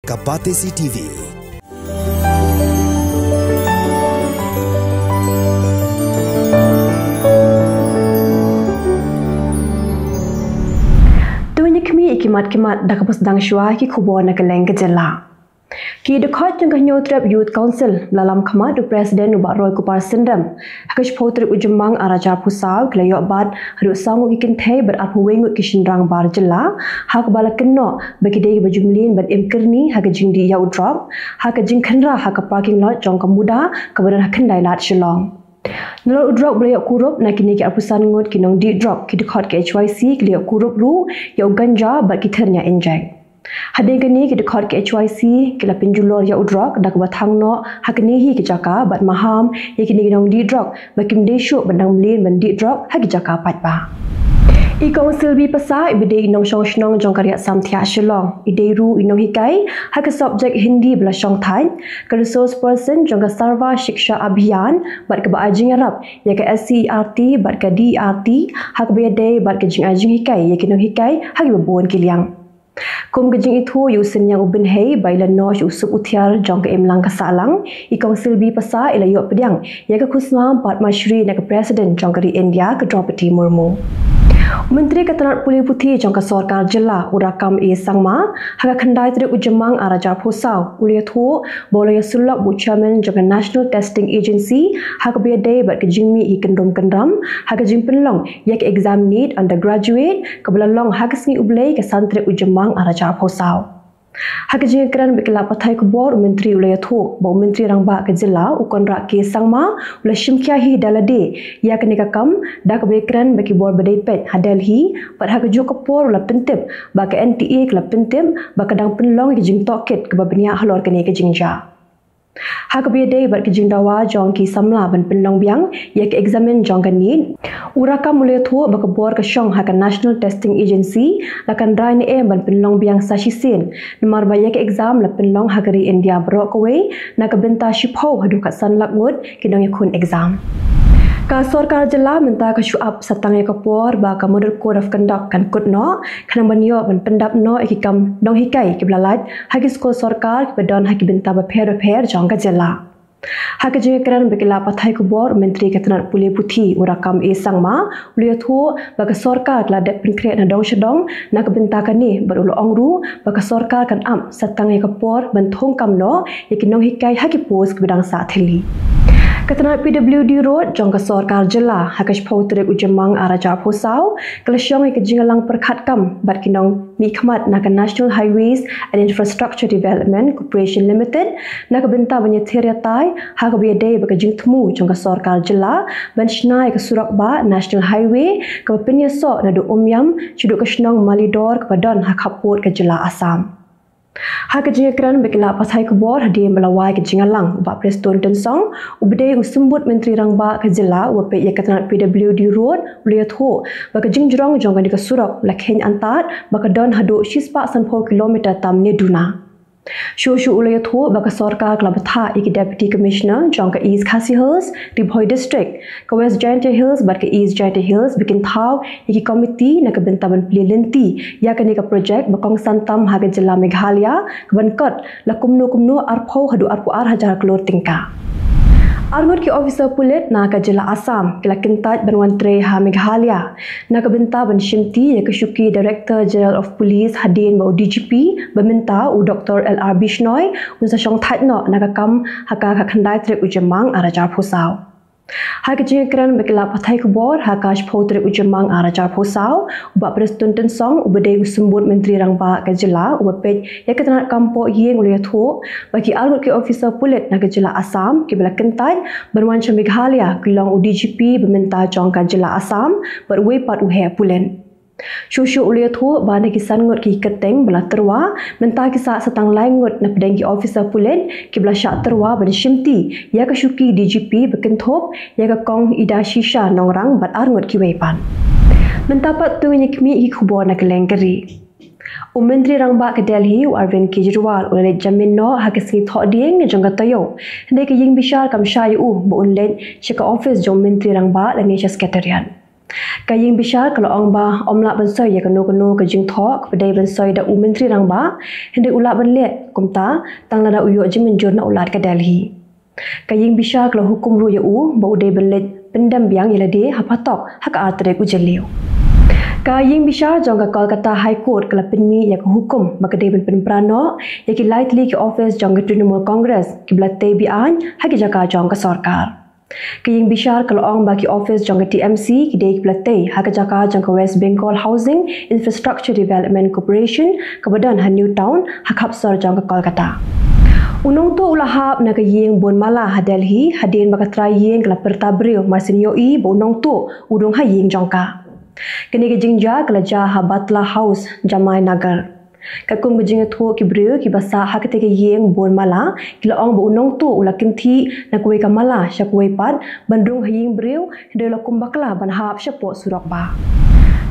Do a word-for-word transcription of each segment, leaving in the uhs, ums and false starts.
Ka Batesi T V. To ngin ïa khmih ïa ki mat ki mat da kaba sdang shuwa ki khubor na kylleng ka jylla. Ki dkhot jong ka Hynñiewtrep Youth Council ba la lam khmat u President u Bah Roy Kupar Syndrem ha ka shiphew tarik u Jymmang ar hajar arphew saw ki la ïoh bat haduh saw ngut ki kynthei bad arphew wei ngut ki shynrang bar jylla, ha kaba la kynnoh ba ki dei kiba ju mlien ban im kyrni ha ka jingdih ïa u drok ha ka jingkhynra ha ka parking lot jong ka MUDA kaba don ha Khyndailad, Shillong. Nalor u drok ba la ïoh kurup na kine ki arphew san ngut ki nongdih drok, ki dkhot ka H Y C ki la ïoh kurup ruh ïa u ganja bad ki thyrñia injek. Hadien kane, ki dkhot ka H Y C ki la pynjulor ïa u drok da kaba thang noh ha kine hi ki jaka bad maham ïa kine ki nongdih drok ba kim dei shuh ban dang mlien ban dih drok ha ki jaka paidbah. I Kong Silby Passah iba dei i nongshong shnong jong ka Riat Samthiah Shillong, i dei ruh i nonghikai ha ka subject Hindi ba la shongthait, ka resource person jong ka Sarva Shiksha Abhiyan bad kaba ai jingïarap ïa ka S C E R T bad ka D E R T ha kaba ïadei bad ka jingai jinghikai ïa ki nonghikai ha kiba bun ki liang. Kum ka jingithuh ïa u synñiang u bynhei ba i la noh sha u sup u thiar jong ka imlang ka sahlang, i Kong Silby Passah i la ïoh pdiang ïa ka khusnam Padma Shri na ka President jong ka ri India ka Droupadi Murmu. U Myntri ka tnat pule puthi jong ka Sorkar Jylla u Rakkam A Sangma ha ka khyndai tarik u Jymmang ar hajar arphew saw u la ïathuh ba u la ïasyllok bad u Chairman jong ka National Testing Agency ha kaba ïadei bad ka jingmih ki kyndrum kyndram ha ka jingpynlong ïa ka exam NEET Undergraduate kaba la long ha ka sngi U Blei ka san tarik u Jymmang ar hajar arphew saw. Ha ka jingïakren bad ki lad pathai khubor, u Myntri u la ïathuh ba u Myntri Rangbah ka Jylla u Conrad K Sangma u la shim khia hi da lade ïa kane ka kam da kaba ïakren bad ki bor ba dei peit ha Delhi, bad ha kajuh ka por u la pyntip ba ka N T A ka la pyntip ba ka dang pynlong ïa ka jingtohkit kaba bniah halor kane ka jingjia. Ha kaba ïadei bad ka jingdawa jong ki samla ban pynlong biang ïa ka eksamin jong ka NEET, u Rakkam u la ïathuh ba ka bor ka shong ha ka National Testing Agency la kynrai ne em ban pynlong biang sa shisien, namar ba ïa ka exam la pynlong ha ka ri India baroh kawei na ka bynta shiphew haduh khatsan lak ngut ki nongïakhun exam. Ka Sorkar Jylla mynta ka shu ap sa tang ïa ka por ba ka Model Code of Conduct kan kut noh, khnang ban ïoh ban pyndap noh ïa ki kam nonghikai kiba la lait ha ki skul sorkar kiba don ha ki bynta bapher bapher jong ka jylla. Ha ka jingïakren bad ki lad pathai khubor, u Myntri ka tnat pule puthi u Rakkam A Sangma u la ïathuh ba ka sorkar ka la dep pynkhreh na dong sha dong na ka bynta kane, bad u la ong ruh ba ka sorkar kan ap sa tang ïa ka por ban thung kam noh ïa ki nonghikai ha ki post kiba dang sah thylli. Ka tnat P W D Road jong ka Sorkar Jylla ha ka shiphew tarik u Jymmang ar hajar arphew saw ka la shong ïa ka jingïalang pyrkhat kam bad ki nongmihkhmat na ka National Highways and Infrastructure Development Corporation Limited na ka bynta ban ïathir ïatai ha kaba ïadei bad ka jingthmu jong ka Sorkar Jylla ban shna ïa ka surok bah National Highway kaba pynïasoh naduh Umiam shaduh ka shnong Malidor kaba don ha khappud ka jylla Assam. Ha ka jingïakren bad ki lad pathai khubor hadien ba la wai ka jingïalang, u Bah Prestone Tynsong uba dei u Symbud Myntri Rangbah ka Jylla uba peit ïa ka tnat P W D Road u la ïathuh ba ka jingjrong jong kane ka surok la kheiñ antad ba ka don haduh shispah sanphew kilometer tam ne duna. Shuh shuh u la ïathuh ba ka sorkar ka la bthah ïa ki Deputy Commissioner jong ka East Khasi Hills, Ri Bhoi District, ka West Jaintia Hills bad ka East Jaintia Hills ba kin thaw ïa ki komiti na ka bynta ban plie lynti ïa kane ka projek ba kongsan tam ha ka jylla Meghalaya, kaban kot la kumno kumno arphew haduh arphew ar hajar klur tyngka. Arngut ki officer pulit na ka jylla Assam ki la kyntait ban wan trei ha Meghalaya na ka bynta ban shimti ïa ka shuki Director General of Police hadien ba u D G P ba mynta u Doctor L R Bishnoi un sa shongthait noh na ka kam ha ka khyndai tarik u Jymmang ar hajar arphew saw. Ha ka jingïakren bad ki lad pathai khubor ha ka shiphew tarik u Jymmang ar hajar arphew saw, u Bah Prestone Tynsong uba dei u Symbud Myntri Rangbah ka Jylla uba peit ïa ka tnat kam poh ïing u la ïathuh ba ki arngut ki officer pulit na ka jylla Assam kiba la kyntait ban wan sha Meghalaya ki long u D G P ba mynta jong ka jylla Assam bad uwei pat u heh pulit. Shuh shuh u la ïathuh ba na ki san ngut ki kyrteng ba la tyrwa, mynta ki sah sa tang lai ngut na pdeng ki officer pulit kiba la shah tyrwa ban shimti ïa ka shuki D G P ba kynthup ïa ka Kong Idashisha Nongrang bad arngut kiwei pat. Mynta pat to ngin ïa khmih ïa ki khubor na kylleng ka ri. U Myntri Rangbah ka Delhi u Arvind Kejriwal u la leit jamin noh ha ka sngi Thohdieng jong ka taïew, hynrei ka ïingbishar kam shah ïa u ba un leit sha ka office jong u Myntri Rangbah lane sha Secretariat. Ka ïing bishar ka la ong ba ym lah ban soi ïa kano kano ka jingthoh kaba dei ban soi da u Myntri Rangbah, hynrei u lah ban leh kumta tang lada u ïoh jingmynjur na u Lat ka Delhi. Ka ïing bishar ka la hukum ruh ïa u ba u dei ban leit pyndem biang ïa lade ha phatok ha ka ar tarik u Jylliew. Ka ïing bishar jong ka Kolkata High Court ka la pynmih ïa ka hukum ba ka dei ban pynpra noh ïa ki lai tylli ki office jong ka Trinamool Congress kiba la tei beaiñ ha ki jaka jong ka sorkar. Ka ïing bishar ka la ong ba ki office jong ka T M C ki dei kiba la tei ha ka jaka jong ka West Bengal Housing Infrastructure Development Corporation kaba don ha New Town ha khapsor jong ka Kolkata. U nongtuh u la hap na ka ïing Bonmala ha Delhi hadien ba ka trai ïing ka la pyrta briew marsien ïohi ba u nongtuh u rung ha ïing jong ka. Kane ka jingjia ka la jia ha Batla House, Jamai Nagar. Katkum ka jingïathuh ki briew kiba sah ha katei ka ïing Bonmala ki la ong ba u nongtuh u la kynthih na kawei ka mala sha kawei pat ban rung ha ïing briew, hynrei u la kum bakla ban hap shapoh surok bah.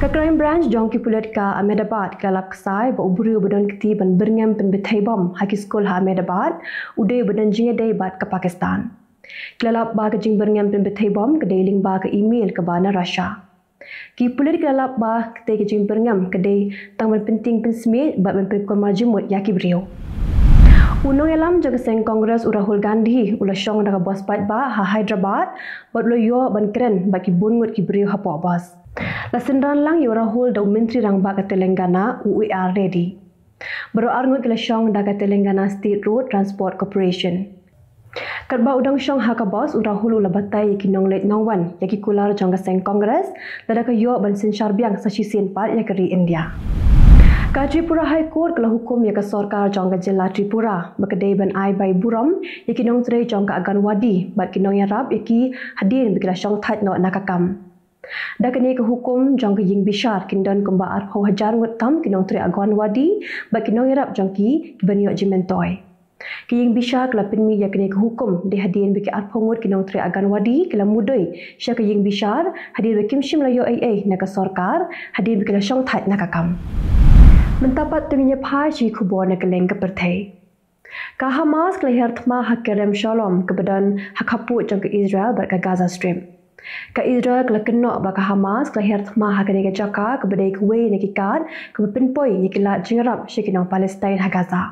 Ka Crime Branch jong ki pulit ka Ahmedabad ka la lap ksai ba u briew ba don kti ban byrngem pynbthei bom ha ki skul ha Ahmedabad u dei uba don jingïadei bad ka Pakistan. Ki la lap ba ka jingbyrngem pynbthei bom ka dei lyngba ka email kaba na Russia. Ki pulit ki la lap ba katei ka jingbyrngem ka dei tang ban pyntieng pynsmiej bad ban pynkulmar jingmut ïa ki briew. U nongïalam jong ka seng Congress u Rahul Gandhi u la shong da ka bos paidbah ha Hyderabad bad u la ïoh ban kren bad ki bun ngut ki briew hapoh bos. La synran lang ïa u Rahul da u Myntri Rangbah ka Telangana, u A R Reddy. Baroh arngut ki la shong da ka Telangana State Road Transport Corporation. Katba u dang shong ha ka bos, u Rahul u la batai ïa ki nongleit nongwan ïa ki kular jong ka seng Congress lada ka ïoh ban synshar biang sa shisien pat ïa ka ri India. Ka Tripura High Court ka la hukum ïa ka sorkar jong ka jylla Tripura ba ka dei ban ai bai burom ïa ki nongtrei jong ka Anganwadi bad ki nongïarap ïa ki hadien ba ki la shong thait noh na ka kam. Da kane ka hukum jong ka ïing bishar kin don kumba arphew hajar ngut tam ki nongtrei Anganwadi bad ki nongïarap jong ki kiban ïoh jingmyntoi. Ka ïing bishar ka la pynmih ïa kane ka hukum dei hadien ba ki arphew ngut ki nongtrei Anganwadi ki la mudui sha ka ïing bishar hadien ba kim shym la ïoh ei ei na ka sorkar hadien ba ki la shong thait na ka kam. Mynta pat to ngin ïa phai sha ki khubor na kylleng ka pyrthei. Ka Hamas ka la hiar thma ha Kerem Shalom kaba don ha khappud jong ka Israel bad ka Gaza Strip. Ka Israel ka la kynnoh ba ka Hamas ka la hiar thma ha kane ka jaka kaba dei kawei na ki kad kaba pynpoi ïa ki lad jingïarap sha ki nong Palestine ha Gaza.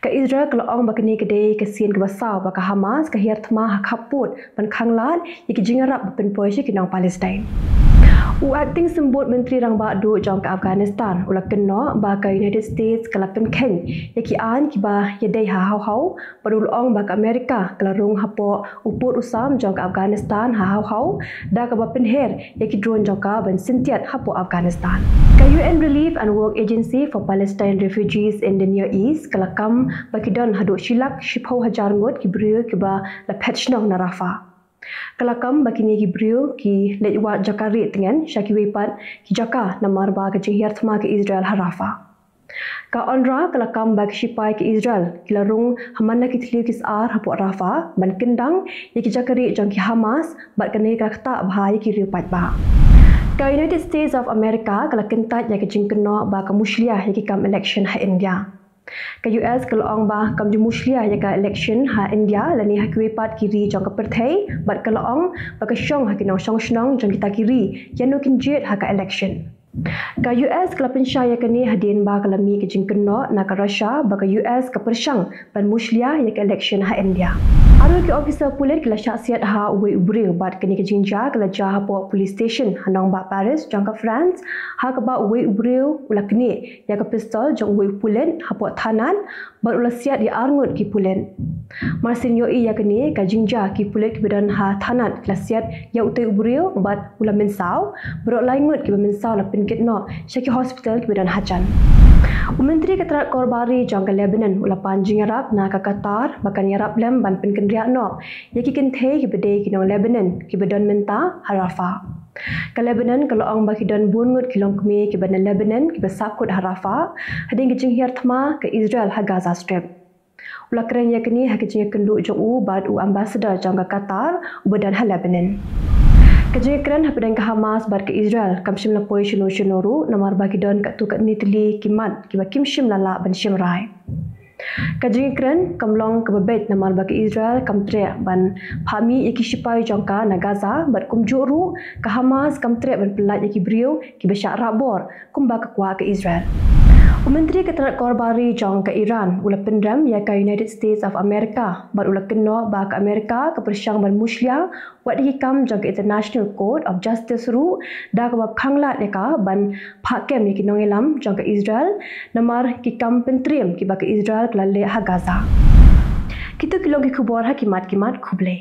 Ka Israel ka la ong ba kane ka dei ka sien kaba saw ba ka Hamas ka hiar thma ha khappud ban khanglad ïa ki jingïarap ba pynpoi sha ki nong Palestine. U Acting Symbud Myntri Rangbah Duh jong ka Afghanistan u la kynnoh ba ka United States ka la pynkheiñ ïa ki aiñ kiba ïadei ha hawhaw, bad u la ong ba ka Amerika ka la rung hapoh u pud u sam jong ka Afghanistan ha hawhaw da kaba pynher ïa ki drone jong ka ban syntiat hapoh Afghanistan. Ka U N Relief and Work Agency for Palestine Refugees in the Near East ka la kam ba ki don haduh shi lak shiphew hajar ngut ki briew kiba la phet shnong na Rafah. Ka la kam ba kine ki briew ki leit wad jaka rieh tngen sha kiwei pat ki jaka namar ba ka jinghiar thma ka Israel ha Rafah. Ka UNRWA ka la kam ba ki shipai ka Israel ki la rung ha man la ki thliew ki sar hapoh Rafah ban kyndang ïa ki jaka rieh jong ki Hamas bad kane ka la ktah bha ïa ki riew paidbah. Ka United States of America ka la kyntait ïa ka jingkynnoh ba ka mushlia ïa ki kam election ha India. Ka U S ka la ong ba kam ju mushlia ïa ka election ha India lane ha kiwei pat ki ri jong ka pyrthei, bad ka la ong ba ka shong ha ki nongshong shnong jong kita ki ri ïano kin jied ha ka election. Ka U S ka la pynshai ïa kane hadien ba ka la mih ka jingkynnoh na ka Russia ba ka U S ka pyrshang ban mushlia ïa ka election ha India. Arngut ki officer pulit ki la shah siat ha uwei u briew bad kane ka jingjia ka la jia hapoh police station ha nongbah Paris jong ka France, ha kaba uwei u briew u la knieh ïa ka pistol jong uwei u pulit hapoh thanat bad u la siat ïa arngut ki pulit. Marsien ïohi ïa kane ka jingjia ki pulit kiba don ha thanat ki la siat ïa utei u briew bad u la mynsaw. Baroh lai ngut kiba mynsaw la pynkit noh sha ki hospital kiba don hajan. U Myntri ka tnat korbari jong ka Lebanon u la pan jingïarap na ka Qatar ba kan ïarap lem ban pynkynriah noh ïa ki kynthei kiba dei ki nong Lebanon kiba don mynta ha Rafah. Ka Lebanon ka la ong ba ki don bun ngut ki longkmie kiba na Lebanon kiba sahkut ha Rafah hadien ka jinghiar thma ka Israel ha Gaza Strip. U la kren ïa kane ha ka jingïakynduh jong u bad u ambassador jong ka Qatar uba don ha Lebanon. Ka jingïakren hapdeng ka Hamas bad ka Israel kam shym la poi shano shano ruh namar ba ki don katto katne tylli ki mat kiba kim shym la lah ban shim rai. Ka jingkren kam long kaba beit namar ba ka Israel kam treh ban phah mih ïa ki shipai jong ka na Gaza bad kumjuh ruh ka Hamas kam treh ban pyllait ïa ki briew kiba shah rah bor kumba ka kwah ka Israel. U Myntri ka tnad kor bar ri jong ka Iran u la pynrem ïa ka United States of America bad u la kynnoh ba ka America ka pyrshang ban mushlia wat ïa ki kam jong ka International Court of Justice ruh da kaba khang lad ïa ka ban phah kem ïa ki nongïalam jong ka Israel namar ki kam pyntriem kiba ka Israel ka la leh ha Gaza. Kito ki long ki khubor ha ki mat ki mat. Khublei.